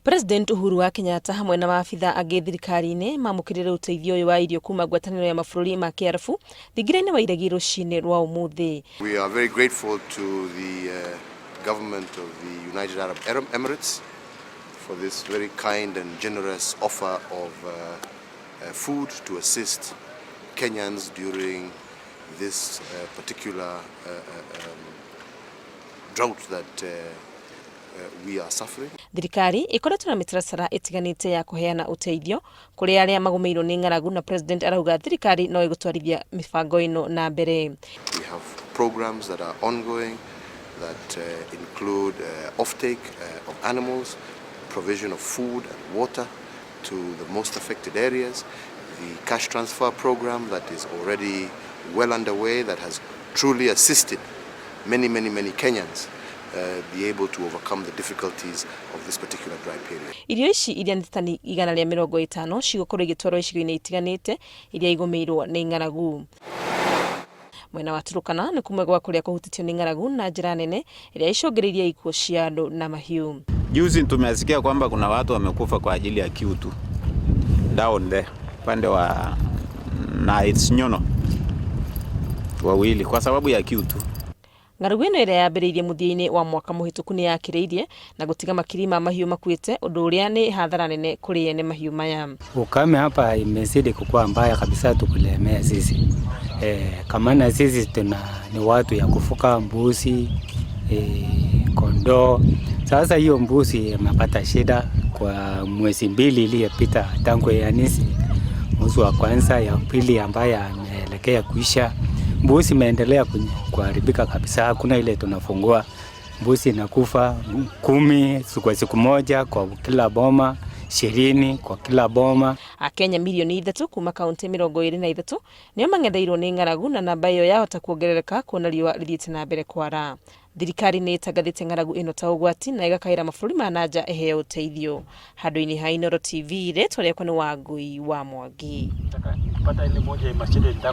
President Uhuru wa Kenyatta hamwe na maabitha angĩ thirikari-inĩ mamũkĩrire ũteithio ũyũ wa irio kuma ngwatanĩro ya mabũrũri ma Kĩarabu thingira-inĩ wa Iregi rũcinĩ rwa ũmũthĩ. We are very grateful to the government of the United Arab Emirates for this very kind and generous offer of food to assist Kenyans during this particular drought that we are suffering. Thirikari ĩkoretwo na mĩtaratara ĩtiganĩte ya kũheana ũteithio kũrĩ arĩa magũmĩirwo nĩ ng'aragu, na President arauga thirikari no ĩgũtwarithia mĩbango ĩno na mbere. We have programs that are ongoing that include offtake of animals, provision of food and water to the most affected areas, the cash transfer program that is already well underway, that has truly assisted many, many, many Kenyans be able to overcome the difficulties of this particular dry period. Irio ici, iria nĩ tani 150, cigũkorwo igĩtwarwo icigo-inĩ itiganĩte iria igũmĩirwo nĩ ng'aragu. Mwena wa Turukana nĩ kumwe gwa kũrĩa kũhutĩtio nĩ ng'aragu na njĩra nene, ĩrĩa icũngĩrĩirie ikuũ cia andũ na mahiũ. Juzi tumesikia kwamba kuna watu wamekufa kwa ajili ya kiu tu down there upande wa Nyayo wawili kwa sababu ya kiu tu. Ng'aragu ĩno, ĩrĩa yambĩrĩirie mũthia-inĩ wa mwaka mũhĩtũku, nĩ yakĩrĩirie na gũtiga makiri ma mahiũ makuĩte, ũndũ ũrĩa nĩ hathara nene kũrĩ ene mahiũ maya. Ukame hapa imezidi kukua mbaya kabisa, tukulemea sisi kama na sisi tuna ni watu ya kufuga mbuzi, kondoo. Sasa hiyo mbuzi imepata shida kwa mwezi 2 iliyopita tangu yanisi mwezi wa kwanza, ya pili ambaye ameelekea kuisha, mbuzi imeendelea kuharibika kabisa. Hakuna ile tunafungua, mbuzi inakufa 10 kwa siku moja kwa kila boma, 20 kwa kila boma. Akenya mirioni 3 kuma kaunti 23 nĩo mang'etheirwo nĩ ng'aragu, na namba ĩyo yahota kuongerereka kuona riũa rĩthiĩte na mbere kwara. Thirikari nĩ ĩtangathĩte ng'aragu ĩno ta ũgwati na ĩgakaĩra mabũrũri ma nanja ĩheo ũteithio. Handũ-inĩ ha Inooro TV, rĩtwa rĩakwa nĩ Wangui wa Mwangi.